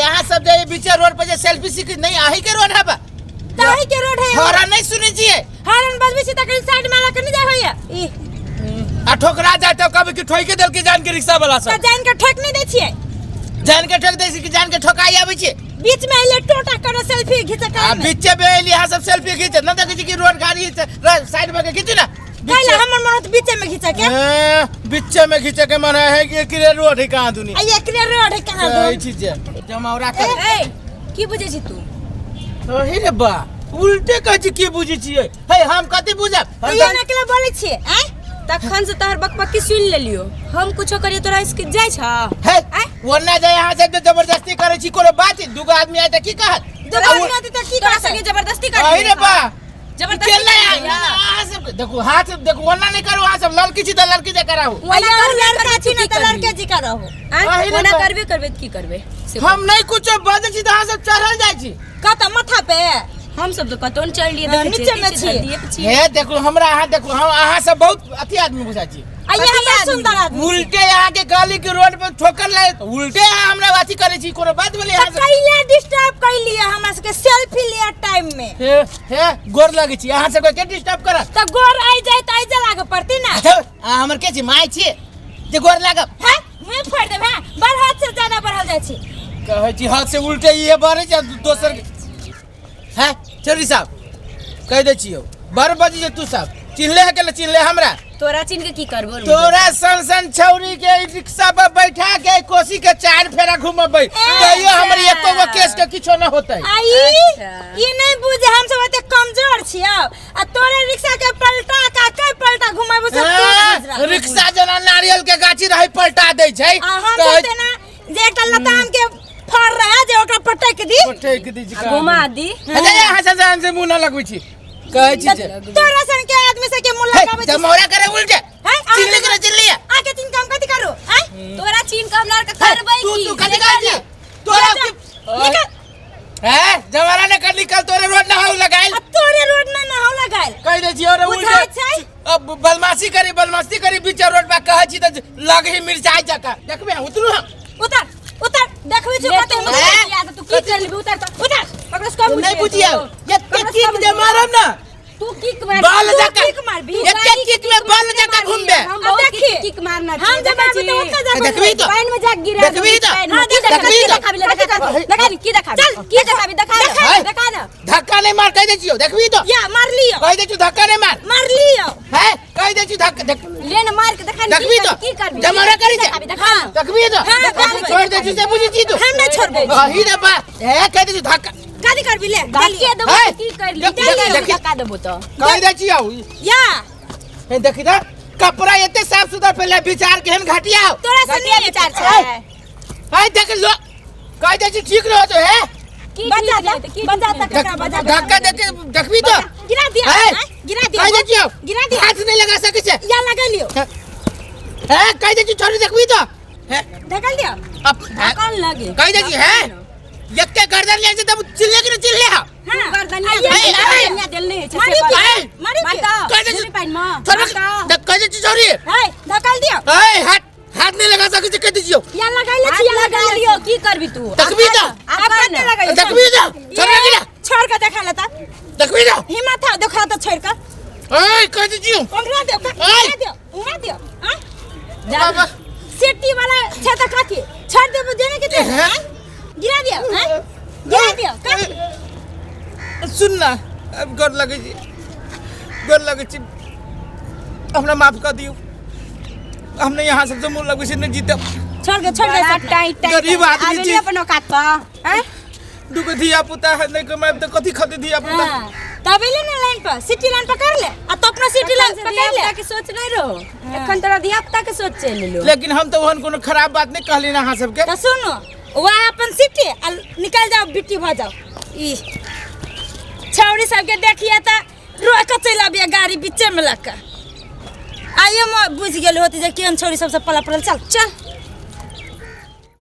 अहाँ सब जे बीचे रोड पर जे सेल्फी सीख नहीं आही के रोड हबा ताही के रोड है हॉर्न नहीं सुनै छियै हॉर्न बजबै छी तखन साइड में लऽ के नहीं जाय होइया ई आ ठोकरा जाय तऽ कहबै कि ठोकि देलकै जान के रिक्शा वाला तऽ सब जान के ठोक नहीं दै छियै जान के ठोक दै छै कि जान के ठोकाई आबै छै बीच में अइले टोटा करो सेल्फी घिचे आ काल में बीचे में एली अहाँ सब सेल्फी घीचे न देखै छी कि रोड गाड़ी साइड में के घीचू ना कैला हमर मन होत बीचे में घिचे के ए, बीचे में घीचे के मन है कि एकरे रोड है कहाँ दुनी आ एकरे रोड है कहाँ कहै दो छी जे जमावरा कर ए की बुझै छी तू अहे रे बा उल्टे कहै छी की बुझै छियै हे हम कथी बुझब तो ये ना केला बोलै छियै आँय तखन से तोहर बकबकी सुनि लेलियो हम कुछो करियो तोरा इसके जाइ छ हे ओना जाय अहाँ सब जे जबरदस्ती करै छी कोनो बात है दूगो आदमी आय तऽ की कहत दूगो आदमी आते तऽ की तोरा कहत संगे जबरदस्ती कर अहे रे बा जबरदस्ती केला कर अहाँ सब देखू हाथ देखू ओना नहि करू अहाँ सब लड़की छी तऽ लड़की जे कराहू ओना लड़का छी ना तऽ लड़के जी का रहो अही रे ओना बा। करबे करबे तऽ की करबे से हम नहि कुछो बजै छी तऽ अहाँ सब चढ़ल जाइ छी कत माथा पे हम सब तऽ कतौ नहि चढ़लियै हाँ, देखै छियै, नीचे मे नीचे छियै। धरतीये पे छियै। हे देखू हमरा अहाँ देखू हम अहाँ सब बहुत अथी आदमी बुझाइ छी आ ये हमरा सुंदर आदमी उल्टे अहाँ के गली के रोड पर ठोकर लागे उल्टे अहाँ हमरा अथी करै छी कोनो बात भेलै अहाँ तऽ सब कैला डिस्टर्ब कैलिए हमरा सबके सेल्फी लिए टाइम में हे हे गोर लगै छी अहाँ सबके के डिस्टर्ब करत तऽ गोर आइ जाय तऽ आइ जा लागे पड़ती ना अच्छा अहाँ हमर के छी माय छी जे गोर लागब हैं मुँह फोड़ देब हैं बड़ हाथ से ज्यादा बढ़ल जाइ छी कहै छी हाथ से उल्टे इहे बढ़ै छै आ दोसर के हैं चौधरी साहब कहि दै छियौ बड़ बजी जे तू सब चिन्हले है के ने चिन्हले हमरा तोरा चिन्ह के की करबो तोरा सन सन छौरी के ई रिक्शा पर बैठा के कोसी के चार फेरा घुमबै तैयो हमर एको गो केस के किछो न होतै आई अच्छा। ई नहीं बुझे हम सब एते कमजोर छियौ आ तोरे रिक्शा के पलटा का के पलटा घुमाबो सब तू बुझ रहा। रिक्शा जेना नारियल के गाछी रहे पलटा दै छै आ हम सब तेना जे एकटा लताम के फर रहे जे ओकरा पटक दी पटक दी आ घुमा दी अच्छा यहाँ से से से मुंह न लगबै छी कहै छी जे तोरा सन के आदमी से के मुंह हे, लगाबै छी जमौरा करे उल्टे हैं? चिल्ली करे चिल्ली आके तीन काम कथी करू हैं तोरा चिन्ह के हमरा आर के करबै तू की तू कथी कहै छी तोरा निकल हैं जमाना ने कर निकल तोरे रोड ना हो लगाइल आ तोरे रोड में ना हो लगाइल कह दै छी अरे बुझाइ उल्टे छै? अब बदमाशी करी बदमाशी करी बीच रोड पर कहै छी तऽ लगही मिरचाई जकाँ देखबे उतरू हम उतर उतर देखबै छी ले कते तू हम हैं? तू की कर लेबी उतर त उतर ककरो से कम नहीं बुझिया एते किक जे मारब ना तू किक मार बाल तू जकाँ किक मारबी। एते किक में बाल जकाँ घुमबे हम बहुत अब देखी। किक मारना हम जब मारबी तऽ ओतऽ जाके देखबी तो पानि में जाके गिरा देखबी तो? पानि में। की देखबी देखा तो? की देखाबी ले देखा देखा की देखाबी चल, की देखाबी देखा देखा। दे देखा दे धक्का नहीं मार कह दै छियौ देखबी तो या मार लियो कह दै छियौ धक्का नहीं मार मार लियो हैं कह दै छियौ धक्का देख ले न मार के देखा न देखबी तो? की करबी जमाना करी छै। देखाबी देखा न। देखबी तो हाँ, देखबी। छोड़ दै छियौ से बुझै छी तू हम नहीं छोड़बै अही रे बा हे कह दै छियौ धक्का कथी करबी ले धक्के देबो हैं? तऽ की कर ली देख- देख- देखी। धक्का देबो तऽ कह दै छियौ या हे देखी त कपड़ा एते साफ सुथरा पहले विचार केहन घटिया हो तोरा से घटिया नहीं विचार छै हाय देख लो कह दै छी ठीक रहो तो हे की बजा ठीक ता रहै तऽ की बजा ठीक ता रहै? ककरा बजा ता धक्का दे के देखबी तो गिरा दिया हैं? हैं? गिरा दिया कह दै छियौ गिरा दिया हाथ नहीं लगा सकै छै या लगा लियो हे कह दै छी छोरी देखबी तो हे ढकल दिया अब धक्का लगे कह दै छी हे एते गर्दन ले छै तब चिल्ले के चिल्ले हा हां गर्दनिया आ ये- गर्दनिया देल नहीं छै मारी से के ऐ! मारी के कह दै छी पानि में छोरी कह दै छी छोरी है ढकल दिया ए हाथ हाथ नहीं लगा सकै छै कह दै छियौ या लगा ले हाथ छी या लगा लगा लियो की करबी तू देखबी तो आ अब कर कते ने। लगाइयो देखबी तो छोरी गिरा छोड़ के देखा लेता देखबी तो हिम्मत है देखा तो छोड़ के ए कह दै छियौ उंगरा दियो ऐ! उंगरा दियो उंगरा दियो हां बाबा सेटी वाला छै त कथी छोड़ देबो जेने के तेने हैं? हैं? गिरा दियो हैं? गिरा दियो कथी सुन ना अब गोर लगै छी गोर लगै छी हमरा माफ कर दियौ हम नहीं यहाँ सबसे मुँह लगै छी नहीं जीतब छोड़ के छोड़ के बड़ा सपना। टाइट टाइट गरीब आदमी आबे छी। नहीं अपन औकात पर हैं दूगो धिया पुता है नहीं कमाएब तऽ कथी खते धिया पुता हाँ, तब एले ना लाइन पर सिटी लाइन पकड़ ले आ तो अपना सिटी लाइन एखन से पकड़ ले धिया-पुता के सोच नहीं रहो एखन तोरा धिया पुता के सोच चलि एलो लेकिन हम तऽ ओहन कोनो खराब बात नहीं कहली ना अहाँ सबके तो सुनो वह अपन सिटी आ निकल जाओ बिट्टी भ जाओ ई छौड़ी सबके देखिए त रोक के चलि आबिए गाड़ी बीचे में लग के आइए म बुझि गेल होती जे केहन छौड़ी सबसे पला पड़ल चल चल।